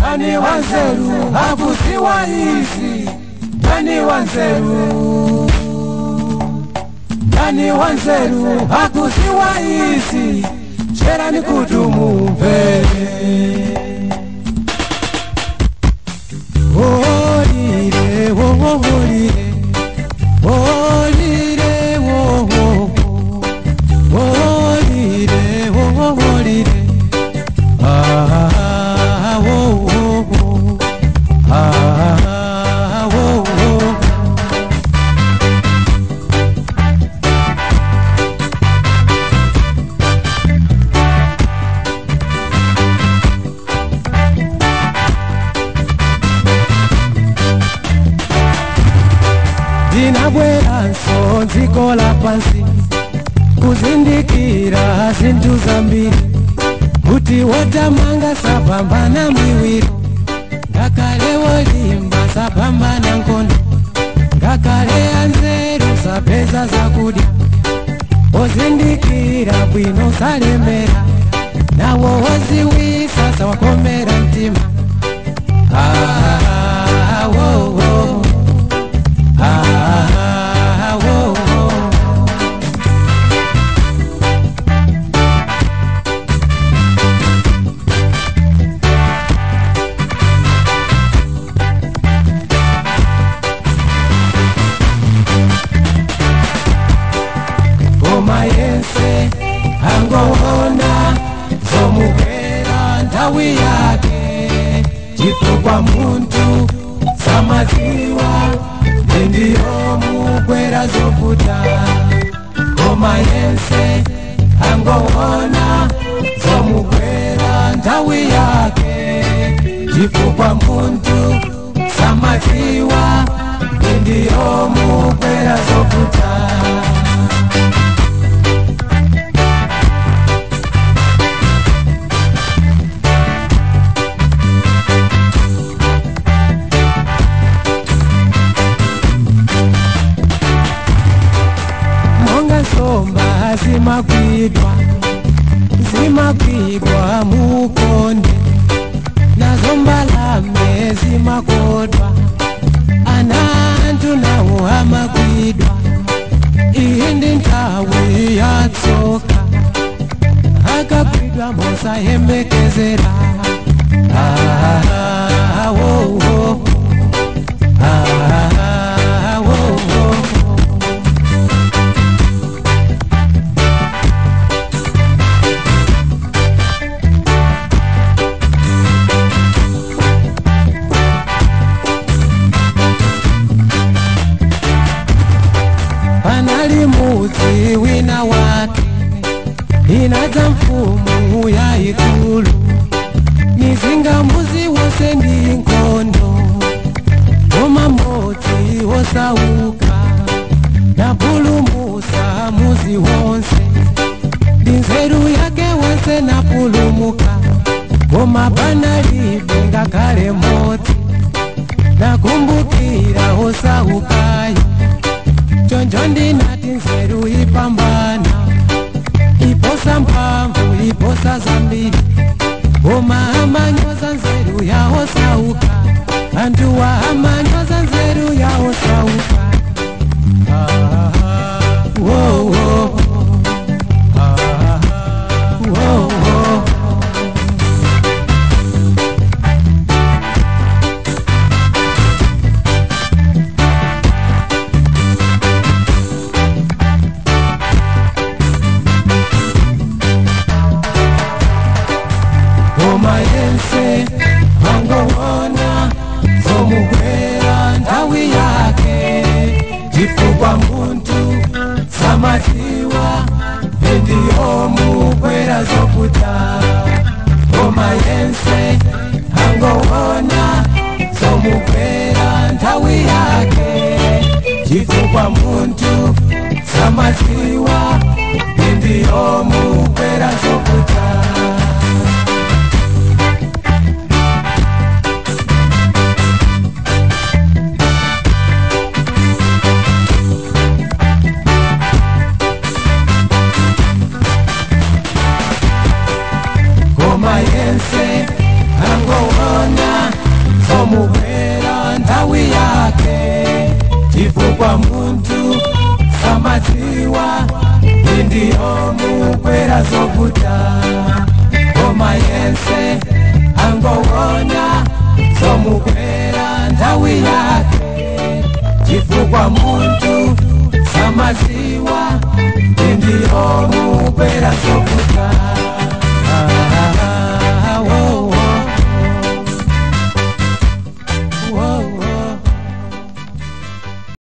Ndani wanzeru hakuziwa izi, ndani wanzeru, ndani wanzeru hakuziwa izi, cherani kutumumve. Olire, olire, olire, olire, olire. Ah, oh, oh, oh. Ah, oh, oh. Ndinabweranso dziko lapansi kuzindikira zinthu zambiri, kuti wotamanga sapambana mwiwiro, ngakhale wolimba sapambana nkhondo, ngakhale anzeru sapeza zakudya, ozindikira bwino salemera, nawo oziwisa sawakomera mtima. Ah, oh, oh. Ah, oh, oh. Koma yense angoona zomugwera nthawi yake, chifukwa munthu samadziwa ndiyo mugwera zovuta. Koma yense angoona zomugwera nthawi yake, chifukwa munthu samadziwa ndiyo mugwera zovuta. Monga nsomba zimakwidwa, zimakwidwa mukonde, nazo mbalame zimakodwa, ana anthu nawo amakwidwa. Iyi ndi nthawi yatsoka, akakwidwa mosayembekezera. Ah, oh, oh. Ah, oh, oh. Panali mudzi wina wake, inadza mfumu yaikulu, mizinga muzi wonse ndi nkhondo, koma mmodzi wosauka napulumusa muzi wonse, ndi nzeru yake wonse napulumuka, koma panalibe ngakhale mmodzi nakumbukira osaukayo. Choncho ndinati nzeru ipambana, iposa mphamvu, iposa zambiri, koma amanyoza nzeru yaosauka, anthuwa amanyoza nzeru yaosauka. Ah, oh, oh. Ah, oh, oh. Koma yense angoona zomugwera nthawi yake, chifukwa munthu samadziwa ndiyo mugwera zovuta. Koma yense angoona zomugwera nthawi yake, chifukwa munthu samadziwa ndiyo mugwera zovuta. Koma yense angoona Zovuta, koma yense.